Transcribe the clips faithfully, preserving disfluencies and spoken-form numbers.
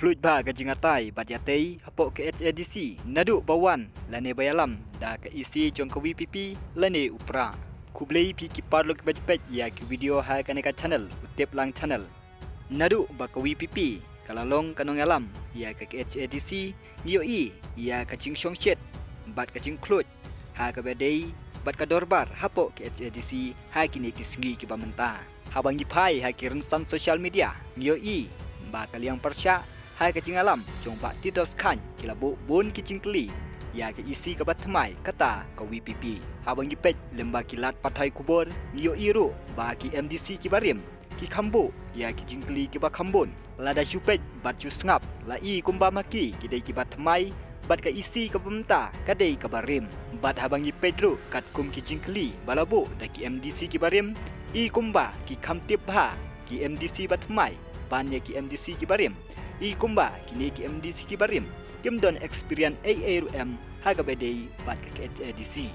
Pynlut bha ka jingïatai bad ïatei hapoh ka H A D C naduh ba wan lane ba ïalam da ka E C jong ka V P P lane u Prah. Khublei phi ki paralok kiba ju peit ïa ki video ha kane ka channel, u Tip Lang Channel. Naduh ba ka V P P ka la long ka nongïalam ïa ka H A D C, ngi ïohi ïa ka jingshongshit bad ka jingkhluit ha kaba dei bad ka dorbar hapoh ka H A D C ha kine ki sngi kiba mynta. Haba ngi phai ha ki rynsan social media, ngi ïohi ba ka liang pyrshah ha ka jingïalam jong Bah Titos Chyne ki la buh bun ki jingkylli ïa ka E C kaba thymmai, kata ka V P P. Haba ngi peit lyngba ki lad pathai khubor, ngi ïohi ruh ba ki M D C kiba rim ki kham buh ïa ki jingkylli kiba kham bun. Lada shu peit bad shu sngap, la i kumba ma ki ki dei kiba thymmai bad ka E C kaba mynta ka dei kaba rim. Bad haba ngi peit ruh katkum ki jingkylli ba la buh da ki M D C kiba rim, i kumba ki kham tip bha ki M D C ba thymmai ban ïa ki M D C kiba rim. I kumba kine ki M D C kiba rim kim don experience ei ei ruh em ha kaba dei bad ka H A D C.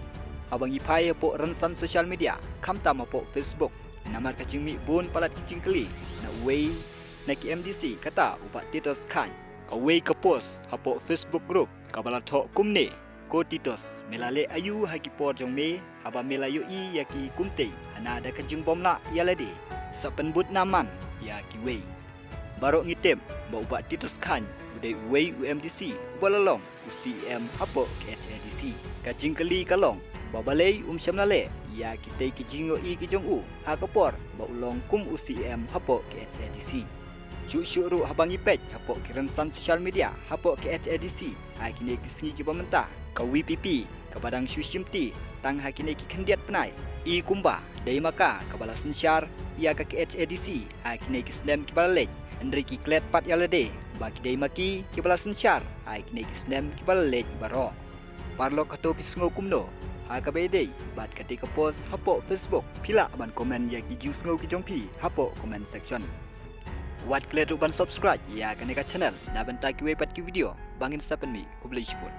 Haba ngi phai hapoh rynsan social media, khamtam hapoh Facebook, namar ka jingmih bun palat ki jingkylli na uwei na ki M D C, kata u Bah Titos Chyne. Kawei ka post hapoh Facebook group kaba la thoh kumne: Ko Titos, me la leh aïu ha ki por jong me haba me la ïohi ïa ki kumtei hana da ka jingbymlah ïa lade? Sa pynbud na man ïa kiwei. Baroh ngi tip ba u Bah Titos Chyne u dei uwei u M D C uba la long u C E M hapoh ka H A D C. Ka jingkylli ka long ba balei um shym la leh ïa kitei ki jingïohi ki jong u ha ka por ba u long kum u C E M hapoh ka H A D C. Shuh shuh ruh haba ngi peit hapoh ki rynsan social media hapoh ka H A D C ha kine ki sngi kiba mynta, ka V P P kaba dang shu shimti tang ha kine ki khyndiat bnai, i kumba dei ma ka kaba la synshar ïa ka H A D C ha kine ki snem kiba la leit, hynrei ki klet pat ïa lade ba ki dei ma ki kiba la synshar ha kine ki snem kiba la leit baroh. Paralok, hato phi sngew kumno ha kaba ïadei bad katei ka post hapoh Facebook? Phi lah ban comment ïa ki jingsngew ki jong phi hapoh comment section. Wat klet ruh ban subscribe ïa kane ka channel na bynta kiwei pat ki video ba ngin sa pynmih. Khublei shibun.